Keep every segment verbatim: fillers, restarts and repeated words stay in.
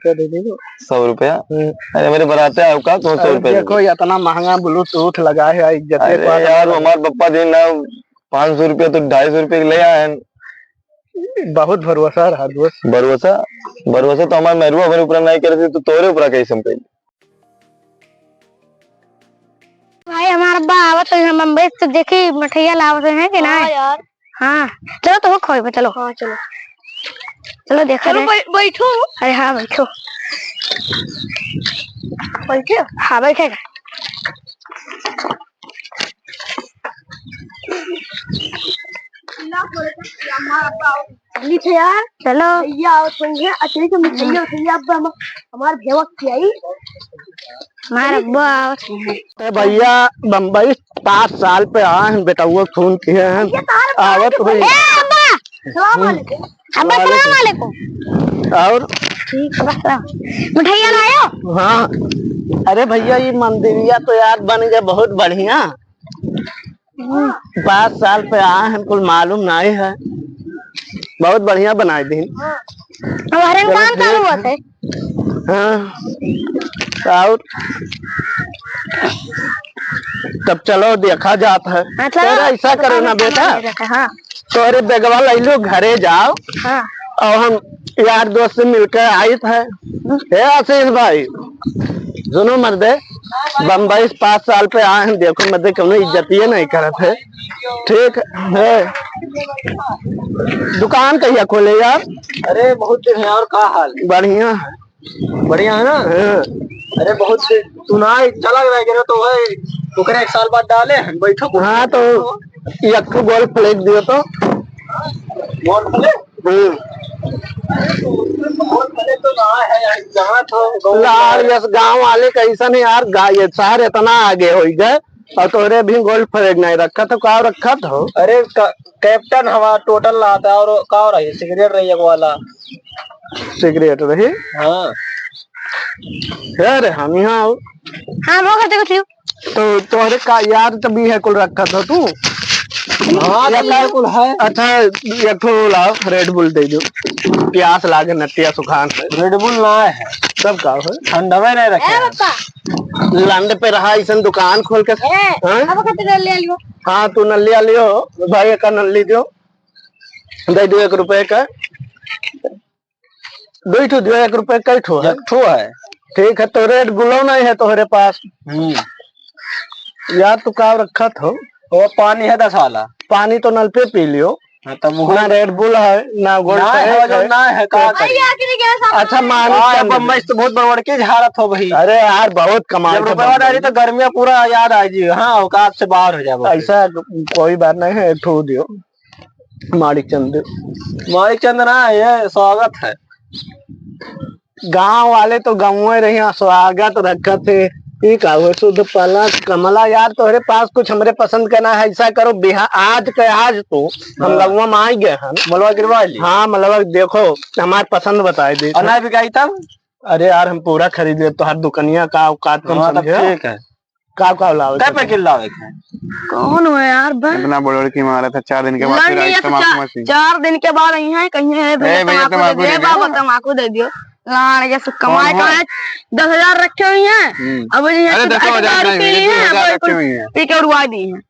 रुपया दे दीजिए। सौ रुपया? हम्म। अरे, मेरे बराते आओ का, कौन सौ अरे रुपया देखो, देबो? इतना महंगा Bluetooth लगा है, इज्जत अरे को यार, वो हमारे पप्पा दिन ना पाँच सौ रुपया तो ढाई सौ रुपया के ले आए हैं। बहुत भरोसा रहा दोस्त। भरोसा, भरोसा तो हमारे मेहरुआ हमारे ऊपर नहीं करे थे, तो तोरे ऊपर कैसे हम करें? भाई, हमार अब्बा आवत है, हम बम्बई से देखी, मिठाइया लावत है कि ना? हाँ यार। हाँ, चलो तो खोए में, चलो। हाँ, चलो। चलो देखा चलो, जाए। बै-, बैठो। अरे हाँ, बैठो। बैठे? हाँ, बैठे। चली थे यार। चलो। भैया आवत होइहैं, अचरी के मिठाइया उठाइया, अब हम, हमार भेवा खियाई। हमार अब्बा आवत हैं। ए भैया, बम्बई पाँच साल पे आए हैं, बेटउआ फोन किए हैं, भैया, तार आवत हुई। ए अब्बा! सलाम वालेकुम। अब्बा, सलाम वालेकुम। और? ठीक बा, सलाम। मिठाइया लायो? हाँ। अरे भैया, ये मंदिरिया तो यार बन गया बहुत बढ़िया। हम्म। पाँच साल पे आए हैं, कुल मालूम नहीं है। बहुत बढ़िया बनाए दिन। अब हरे चलो, काम चालू ठीक होते। हाँ, और तब चलो देखा जात है। हाँ, चलो। तोरे ऐसा करो ना बेटा, हाँ। तोरे बेगवा लैलो, घरे जाओ। हाँ। और हम यार दोस्त से मिलकर आइत है। हम्म। हे आशीष भाई, सुनो मर्दे, बम्बई से पाँच साल पे आए हैं, देखो मर्दे, कौनो इज्जतिये नहीं करत है। ठीक है, दुकान कहिया खोले यार? अरे बहुत दिन है, और का हाल? बढ़िया है। बढ़िया है ना? हाँ। अरे बहुत दिन सुनाई चला गया गिरा तो है, ओकरे एक साल बाद डाले हैं, बैठो। हाँ, तो एक ठो गोल प्लेट दियो तो। गोल प्लेट? हम्म। गोल प्लेट तो ना है यार, जहाँ तो गाँव लाल यस गाँव वाले कैसन है यार, गा-, ये शहर इतना आगे हो गए। और तोरे भी गोल प्लेट नहीं रखत हो, का रखत हो? अरे क-, कैप्टन हवा टोटल लाता और का रही, सिगरेट रही एक वाला। सिगरेट रही? हाँ। अरे हम यहाँ हो। हाँ, वो करते कुछ। तो तोहरे का यार तभी है कुल रखत हो तू? हाँ, या तो का-, बिल्कुल है। अच्छा, एक ठो लाओ, Red Bull दे दो। प्यास लागे, नटिया सुखान है। Red Bull ना है। सब का है? ठंडवे नहीं रखे ए हैं। बप्पा। लंड पे रहा, ऐसन दुकान खोल के। ए, हाँ? अब कते ले लियो? हाँ, तू नल्ली आ लियो, भाई का नल्ली दियो, दे दो एक रुपए का, दो ठो दियो, एक रुपए का एक ठो है। एक ठो है। ठीक है, तो Red Bull नहीं है तोहरे पास। हम्म। यार, तू का रखत हो? वो पानी है दस वाला। पानी तो नल पे पी लियो। हाँ, तब वो ना Red Bull है, ना Gold ना है, Flake जो है। ना है, का तो करी? अच्छा, मानिक हाँ, चंद। बम्बई से तो बहुत बड़बड़ के झारत हो भाई। अरे यार, बहुत कमाल जब के रुपया बम्बई डाली में। तो गर्मियाँ पूरा याद आ जी। हाँ, औकात से बाहर हो जाए। ऐसा कोई बात नहीं है, एक ठो दियो। मानिक चंद। मानिक चंद ना, ये स्वागत है। गाँव वाले तो गाँवे रही, स्वागत रखत है। ई का हुए, शुद्ध पलक कमला। यार, तोहरे पास कुछ हमरे पसंद का ना है, ऐसा करो, बिहा-, आज के आज तो हम हाँ। गौवा में आ गए हैं। मलवा गिरवा ली। हाँ, मलवा देखो, हमारे पसंद बताए दे। और ना बिकाई तब? अरे यार, हम पूरा खरीद ले, तोहार दुकनिया का औकात कम हाँ, तब समझे। ठीक है। का का लावे कै के पैकेट लावे के? कौन हो यार बे? इतना बड़बड़ की मारत है, चार दिन के बाद फिर आई तमाकू मशीन। चार दिन के बाद आई है, कहीं है भैया, ए भैया, तमाकू दे तमाकू दे दे दे। बाबा, तमाकू दे दियो। लाड़ के सुख कमाए कौन है? का है? दस हजार रखे हुई हैं। हम्म। अब ये अरे, दस हजार नहीं, दो हजार रखे हुई हैं। पी के उड़वा दी हैं।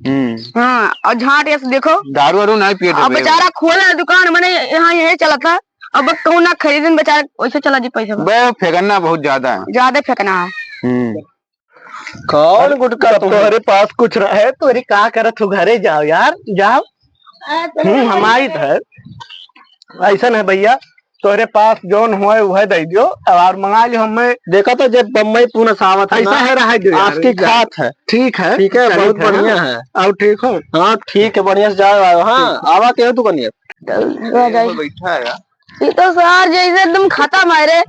हम्म। हाँ, और झाट ऐसे देखो। दारू वारू नहीं पिए अब थे बेचारा खोला दुकान, मने यहाँ यही चला था। अब कहूँ ना खरीदन बेचारा, वैसे चला जी पैसा। बे, फेंकना बहुत ज्यादा है। ज्यादा फेंकना है। हम्म। कौन गुटखा तब तुम? तोहरे पास कुछ रहे, तोहरे का करत हो? घरे जाओ यार, जाओ। हम्म, हमारी तो है। ऐसा नहीं भैया, तोहरे पास जौन होए वह दे दियो, और मंगा लियो हमें। देखा तो जब बम्बई पूना सावत है ऐसा ना, है, रहा दो यार, आज की जा। खात है। ठीक है, ठीक है, चलित बहुत है बढ़िया ना? है। और ठीक हो? हाँ, ठीक है, बढ़िया से जाओ, आओ। हाँ, ठीक है। आवा के हो तू कनिया? बैठा है यार। ये तो सार जैसे एकदम खत्म है रे।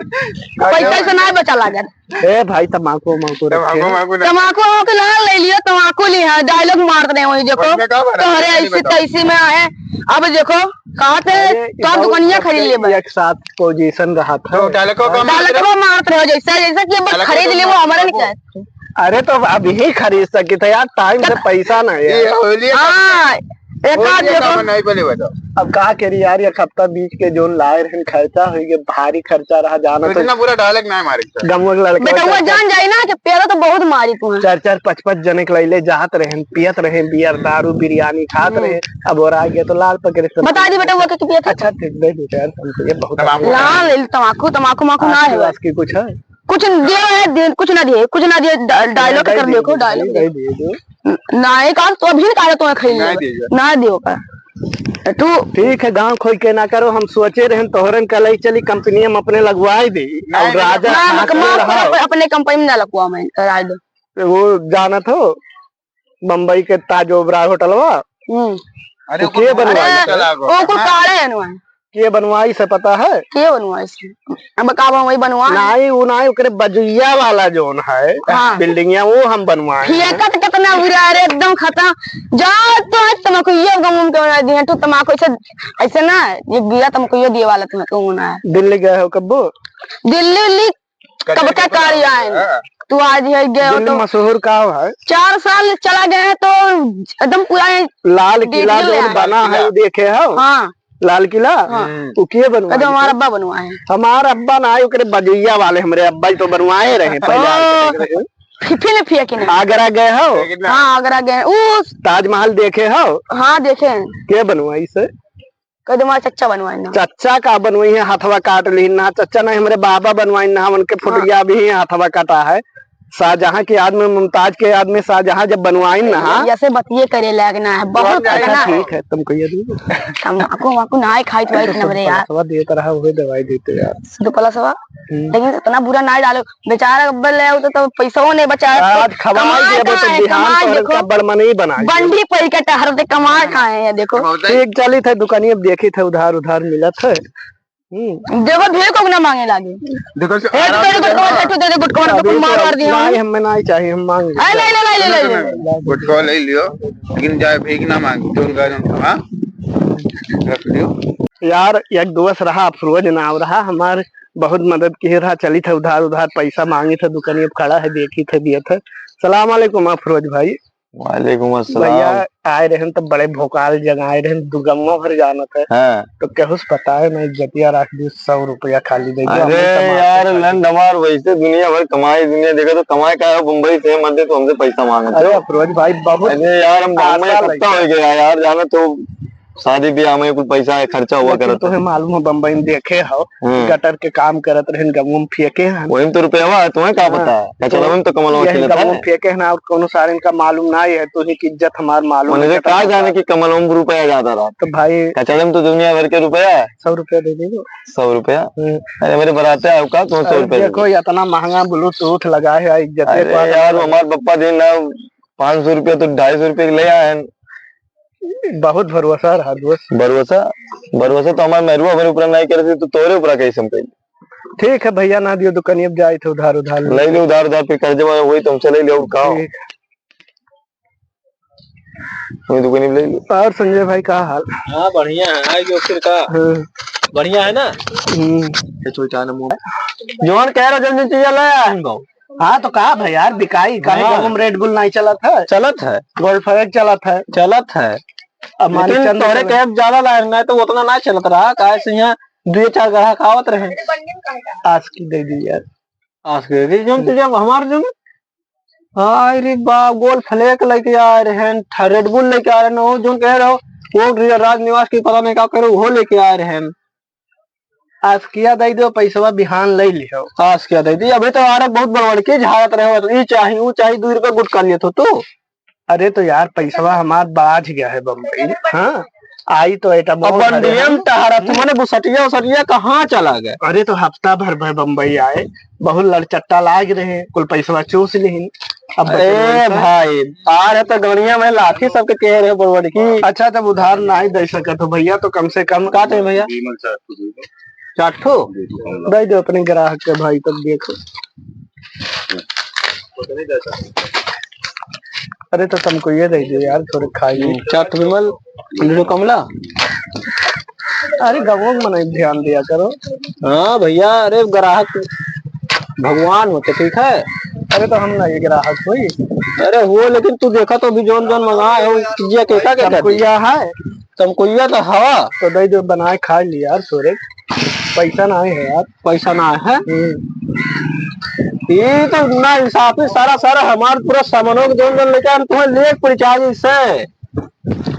पैसा से ना बचा लागत। ए भाई, तमाकू वमाकू रखे। तमाकू वमाकू ना। तमाकू वमाकू ना ले लियो, तमाकू ली है, dialogue मार रहे हो, देखो। उसमें का भरा? तोहरे ऐसे तैसे में आए। अब देखो, कहा थे, अरे, तो आप बहुत दुकनिया खरीद ले बस। एक साथ position रहा था। तो dialogue को मार रहे हो। Dialogue को मार रहे हो, जैसा, जैसा कि अब dialogue खरीद को ले, वो मार हमारे रहे हो। नहीं चाहते। अरे, तो अब यही खरीद सकी था यार, time से पैसा ना है यार। ये होली है। हाँ। एक वो आध ये देखो। काम नहीं बोले बताओ। अब का करी यार, एक हफ्ता बीच के जोन लाए रहन, खर्चा होइ गए, भारी खर्चा रहा, जाना तो तो इतना बुरा डायलॉग ना मारे। गमवा के लड़का बेटा, वो का जान जाई ना कि प्यारा तो बहुत मारी तू है। चार चार पाँच पाँच जने के लैले जात रहे, पियत रहे, बियर, दारू, बिरयानी खात हम्म। रहे। अब और आ गया तो लाल पकड़े से बता दी बेटा, वो के पियत है? अच्छा, ठीक, दे दो यार, हमको ये बहुत तमाकू। लाल तमाकू, तमाकू माकू ना आस है। पास की कुछ है? कुछ दिए है, दे, कुछ ना दिए, कुछ ना दिए, डा-, डायलॉग नहीं कर दिए, देखो, नहीं डायलॉग दिए, दे। नहीं दिए जो। न-, ना, एक आध तो अभी निकाला तो खरीद नहीं ले। दिए जो। ना दियो का। तू ठीक है, गाँव खोई के ना करो, हम सोचे रहन तोहरन का लई चली कंपनी हम अपने लगवाई दी। नहीं, और नहीं, राजा ना, खास मत में करो, रहो। अपने कंपनी में ना लगवा मैं, राय दो। तो वो जानत हो, बम्बई के ताज ओबराय होटलवा? हम्म। अरे, तो के बनवाई? अरे, वो कुल हाँ। काले हैं वहाँ। के बनवाई से पता है? के बनवाई से? अब का बनवाई बनवा? नाई, वो नाई, ओकरे बजुइया वाला जोन है, हाँ। बिल्डिंगिया, वो हम बनवाए हैं। फेंकत कितना बुरा है रे, एकदम खत्म। जा तो है तमाकू, ये गम के बना दिए, तू तमाकू ऐसे, ऐसे ना, ये गिरा तमाकू, ये दिए वाला तमाकू होना है। दिल्ली गए हो कब्बो? दिल्ली उल्ली कब का कारी आए? हाँ। तू आज है गए हो दिल्ली तो मशहूर का है? चार साल चला गए हैं तो एकदम पूरा लाल किला दिल्ली जो में बना है, वो देखे हो? हाँ। लाल किला? हाँ। हम्म। वो के बनवाए? कदम हमारा अब्बा बनवाए हैं। हमार अब्बा ना आए, ओकरे बजुइया वाले हमरे अब्बा ही तो बनवाए रहे पहले ओ, आके देख रहे हो। फि-, फिर फिर के नहीं। आगरा गए हो? हाँ, आगरा गए। उस ताजमहल देखे हो? हाँ, देखे हैं। के बनवाई से? कह दे, हमारे चच्चा बनवाइन ना। चच्चा का बनवाई है, हथवा काट ली ना। चच्चा नहीं, हमरे बाबा बनवाइन ना, उनके हाँ। फोटोया भी है, हथवा काटा है। शाहजहां के याद में, मुमताज के याद में शाहजहां जब बनवाइन ना। ऐसे बतिये करे लायक ना है, बहुत अच्छा, खतरनाक। ठीक है, तुमको ये दूँ। तमाकू वाकू ना खाई तो ना रे यार। पैसवा देत रहा, वही दवाई देते यार। दो पलसवा। हम्म। लेकिन इतना बुरा ना डालो। बेचारा अब्बल ले आओ तो, तो पैसो नहीं बचा। आज खवाई कमाए देबो तो कहाँ है? बिहान कमाए तोहरे देखो। का बड़मनी बनाई। बंडी पहन के टहरते कमाए खाए हैं, देखो। ठीक चलित है दुकानी, अब देखित है उधार उधार मिलत है। हम्म। देखो, ढेर को ना मांगे लागे। देखो, ए, तो तेरे गुटखा वाला, तू दे दे, गुटखा वाला, अभी गुटखा मार तो मार दिया। नहीं, हमें नहीं चाहिए, हम मांग ले। अरे, नहीं, नहीं, नहीं, नहीं, नहीं, नहीं। गुटखा ले लियो, लेकिन जाए भीख ना मांगी, जोन का जोन, हाँ? रख लियो। यार, एक दोस्त रहा, अफरोज नाम रहा, हमार बहुत मदद किहे रहा, चलित है उधार उधार पैसा मांगित है, दुकानी अब खड़ा है, देखित है, दियत है। सलाम अलैकुम अफरोज भाई। वालेकुम अस्सलाम। भैया आए रहन तब बड़े भोकाल जगह आए रहन, दुगम्मा भर जानत है। हाँ। तो केहू से बताए ना, इज्जतिया रख दी, सौ रुपया खाली दे दो, अरे हमने कमा के यार, खा ली। लंड हमार वैसे दुनिया भर कमाई, दुनिया देखा तो कमाए का है, बम्बई से मत दे तो हमसे पैसा मांगत अरे हो। अफरोज भाई, बहुत अरे यार, हम बम्बई आशा हफ्ता लगे। हो गया यार, जाना तो शादी ब्याह में कुछ पैसा है, खर्चा हुआ लेकिन करत है। तोहे मालूम हो, बम्बई में देखे हो, हम्म। गटर के काम करत रहन, गमूम फेंके हन। वही में तो रुपया है, तुम्हें का हाँ। पता है? कचरा तो में तो कमलवा यही खिलत गमूम है। फेंके हन और कोनो सारे इनका मालूम ना है, तू ही की इज्जत हमार मालूम है उन्हें कितना का होता जाने है। कि कमलवा में रुपया ज्यादा रहा। तो भाई कचरा में तो दुनिया भर के रुपया है। सौ रुपया दे दे। सौ रुपया? हम्म। अरे मेरे बराते आओ का, तुम सौ अरे रुपया दे देखो, दो। इतना महंगा Bluetooth लगा है, इज्जत अरे यार, हमार पप्पा दिन ना पाँच सौ रुपया तो ढाई सौ रुपया के ले आए हैं। बहुत भरोसा रहा दोस्त। भरोसा, भरोसा तो हमार मेहरुआ हमारे ऊपर नहीं करे थे, तो तोरे ऊपर कैसे हम करी? ठीक है भैया, ना दियो दुकानी, अब जाए थे उधार, उधार ले ले। ले उधार, उधार पे कर्जे में वही तुमसे ले ले और का हो? ठीक। वही दुकानी ले ले। और संजय भाई का हाल? हाँ, बढ़िया है। आई जो फिर का? हाँ। बढ़िया है ना? हम्म। ये चोइचान मुंह। जौन कह रहा, जौन चीज ले आए हैं। हाँ, तो का भाई यार, बिकाई काहे हाँ। गाँव में Red Bull नहीं चलत है? चलत है। Gold Flake चलत है। चलत है। अब लेकिन मानिक चंद तोहरे चलत। कैब ज्यादा लाए, नहीं तो उतना ना चलत रहा, काहे से यहाँ दुए चार ग्राहक आवत रहे। आस की दे दी यार। आस की दे दी, जौन हम्म। तुझे हमार जौन। हाय रे बाप, Gold Flake लेके आ रहे हैं, Red Bull लेके आ रहे हैं, वो जौन कह रहे हो, वो राज निवास की पता नहीं का करो, वो लेके आ रहे हैं। आस किया दे दो, पैसवा बिहान ले लियो। आस किया दे दी, अभी तो आरक बहुत बड़बड़ के झाड़त रहे हो, ई चाही, ऊ चाही, दू रुपया गुट कर लिया तो तू। अरे तो यार, पैसवा हमार बाझ गया है बम्बई। हाँ, आई तो एटा अब बहुत बंडियम हरे हैं। टहरत, हम्म। मने बुसटिया उसटिया कहाँ चला गए? अरे तो हफ्ता भर भर बम्बई आए, बहुत लड़चट्टा लाग रहे, कुल पैसवा चूस लिहिन। अब अरे बचल भाई, आ रहे तो गड़िया में लाठी सबके कह रहे बड़बड़ की। अच्छा, जब उधार नहीं दे सकत हो भैया, तो कम से कम का दे भैया? चार ठो? दे दो अपने ग्राहक के भाई, तब देखो। अरे तो तुमको ये दे दो यार, थोड़े खाइए। हम्म, चार ठो विमल, दो ठो कमला। अरे गवों में नहीं ध्यान दिया करो। हाँ भैया, अरे ग्राहक भगवान होते, ठीक है? अरे तो हम ना ये ग्राहक होई। अरे हो, लेकिन तू देखा तो अभी जौन जौन मंगाए हो, जिया के का के कर दी? चमकुइया है। चमकुइया तो हवा। तो दे दो, बनाए खा लिया यार, सोरे। पैसा ना है यार। पैसा ना है? हम्म। ये तो ना इंसाफी सारा, सारा हमार पूरा सामानों के जौन जौन लेके हम तुम्हें लेके पड़ी चाहिए इससे।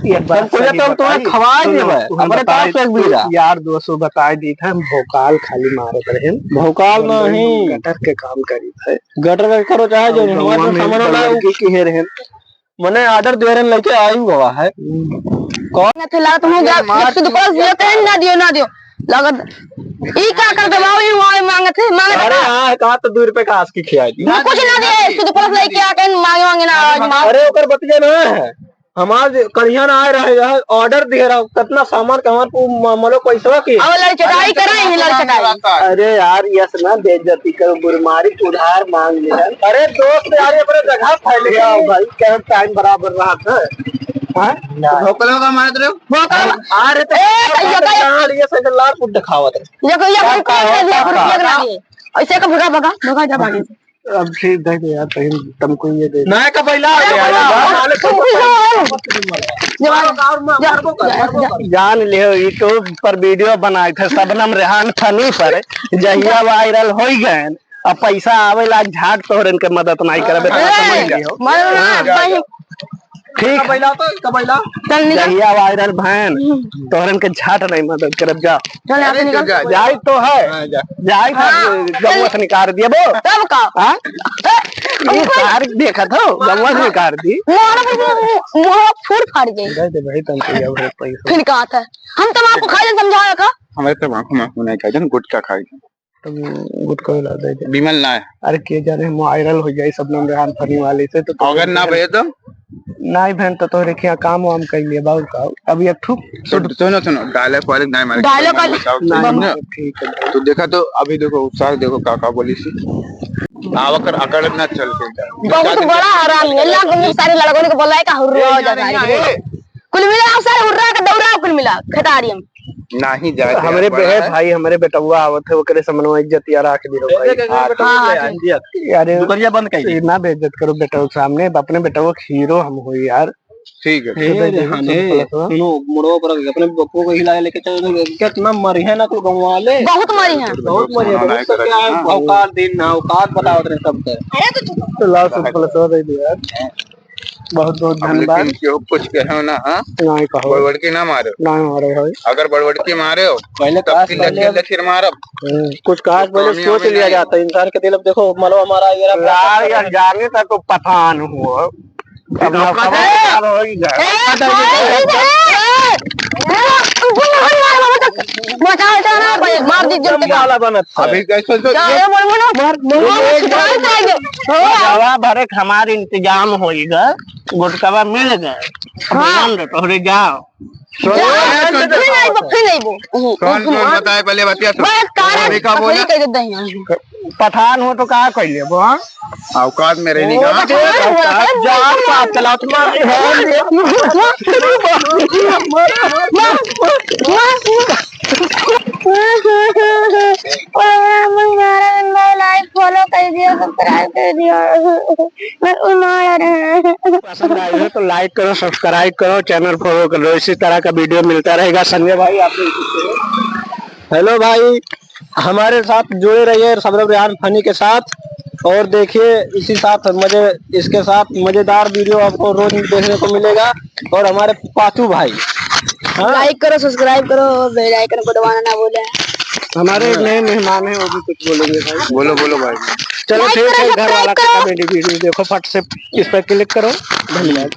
ये बात हम कोई सही तो हम तुम्हें बताई। खवाए सुनो, देबे, तुम्हें अपने बताई, पास से एक बीघा। यार दोस्त बताए दी था, हम भोकाल खाली मारत रहे। भोकाल हम नहीं। गटर के काम करी थे। गटर का करो चाहे जो, अरे हमारे गौवा में सामान वाला बड़की की है रहे। मने order दे रहे, लेके आई हुआ है। हम्म। कौन? ना थे लागत मुँह जा, मार एक सौ दो पाँच दियो, कहीं ना दियो, ना दियो। लागत, ई का कर दे बाबू, ई वाले मांगत है, मांगत अरे है। हाँ, कहा तो दो रुपए का आस की खिया दी। हम कुछ ना दिए, एक सौ दो पाँच लेके आ, कहीं मांगे, मांगे ना, आज मार। अरे ओकर बतिया ना है। हमार जे करिया ना आए रहे, यहाँ order दिए रहा, कितना सामान का हमार को म-, मलो पैसवा की। अब लड़ चटाई कराई है, लड़ चटाई। अरे यार, यस ना बेइज्जती करो, बुरमारी उधार मांग ले। अरे दोस्त यार, ये अपने जगह फैल गया हो भाई, क्या टाइम बराबर रहा था। हाँ? भोकलो का मारत रहे हो? भोकलो। आ रहे तो ए, कहियो, कहियो। ये से लाल कुछ दिखावत रहे। ये कोई, ये कोई, कोई, कोई, कोई, कोई, ऐसे का भगा, भगा, भगा जा भागे। अब फिर दे दे यार, कहीं तुमको ये दे दे। ना का बैला आ गया, अरे, यार। जवान, और मार, जा, मारबो कर, जा, मारबो जा। कर। जान लियो, YouTube पर video बनाए थे, शबनम रेहान funny पर, जहिया viral होई गए, अब पैसा आवे लाग झाट तोहरन के मदद नहीं करबे, ए, समझ लियो। मर ना, हाँ। भाई। ठीक। कबैला तो, कबैला। चल निकल। जहिया viral भैन, हम्म। तोहरन के झाट नहीं मदद करब, जा। चल, यहाँ से अरे, निकल। जा, जा। जाई तो है। हाँ, जा। जाई तो हाँ, गौवा चल। से निकाल दिए, बो। तब का? हाँ? ए, ये ऊपर सार देखत हो, गौवा से निकाल दी। मोहरा, मोहरा फूट फाड़ गई। दे दे भाई, तुम तो ये बहुत पैसा। फिर कहा था, हम तम्बाकू खाए, समझाया का? हमें तम्बाकू, तम्बाकू नहीं खाए, गुटखा खाए। तब गुटखा वाला दे दे। विमल ना है। अरे के जाने हम viral हो जाए शबनम रेहान funny वाले से तो अगर ना भैया तो? नहीं बहन तो तोहरे के यहाँ काम वाम कर लिए बाबू का। अभी एक ठुक तो सुनो, सुनो, dialogue वाले नहीं मारे। Dialogue वाले बताओ, नहीं, सुनो। ठीक है। तो देखा तो अभी देखो उत्साह देखो का का बोली सी। आवकर अकड़ ना चल के। बहुत बड़ा हरामी है, लाख मुँह सारे लड़कों को बोला है का हुर्रा हो जाता है। कुल मिला आप सारे हुर्रा के दौड़ा कुल मिला खटारियम। नाही जाए दे हमरे यार, बड़ा बे-, है। भाई, हमरे बेटउआ आवत है, ओकरे समनवा इज्जतिया राख दियो भाई। देख, देख, देख, हाँ, बेटउआ हाँ, ले ठीक। आइए। अरे, दुकरिया बंद कर दे। इतना बेइज्जत करो बेटउआ सामने, अपने बेटउआ के हीरो हम होई यार। ठीक है। हे दे दे, रेहान, सुन हे, पलटवा। सुनो, मुड़वा पर अपने बप्पो को हिला लेके चलो, कितना मरी है ना कुल गाँव वाले। बहुत मरी है। बहुत मरी है, हाँ, बहुत नहीं सब करत क्या है, हाँ। औकात दिन ना, औकात बताओ तेरे सबके। तो लाओ, सुन पलटवा दे दे यार। बहुत बहुत अब धन्यवाद। लेकिन केहू कुछ कहे हो ना, हाँ? नहीं कहो। बड़बड़की ना मारो। नहीं मारे हो। अगर बड़बड़की मारे हो, पहले तब काश की लचर पहले लचर मारब। हम्म, कुछ काश तो पहले कामयाबी सोच लिया नहीं। जाता है। इंसान के दिल, अब देखो, मलवा मारा, ये रहा। यार, यार, जाने का तो पठान हुआ। अब ना पठान। खबर हो ही जाए। ए, ए, ए, ए, ए, ए, बचाओ, बचाओ ना, भाई, मार दी जल्दी। वाला बनत है। अभी कैसे तो क्या ये है, बोल, बोलो? मार, मार, मार, मार, मार, मार, मार, मार। गुटकवा भरे के हमार इंतजाम होइगा, गुटकवा मिल गए। हाँ। मान लो, तोहरे जाओ। जा, जा, फिर नहीं बो, फिर नहीं बो। कौन, कौन बताए पहले बतिया तो? बस कारण अभी का बोला? अभी कह देते हैं। पठान हो तो का कह लेबो, हाँ? औकात में रहने का। ओ, बस, बस, बस, जा, बस, पाँच लाख मार। Like, follow कर दियो, subscribe कर दियो। मैं उमाड़ रहे हैं। पसंद आई हो तो like करो, subscribe करो, channel follow कर लो, इसी तरह का video मिलता रहेगा। संजय भाई, आप देख सकते हो। Hello भाई, हमारे साथ जुड़े रहिए शबनम रेहान funny के साथ, और देखिए इसी साथ मजे, इसके साथ मजेदार video आपको रोज देखने को मिलेगा। और हमारे पाचू भाई, हाँ? Like करो, subscribe करो, bell icon को दबाना ना भूलें। हमारे एक नए मेहमान हैं, वो भी कुछ बोलेंगे भाई। बोलो, बोलो भाई। चलो like ठीक करो, है, घर वाला subscribe करो। Comedy video देखो, फट से इस पर click करो। धन्यवाद।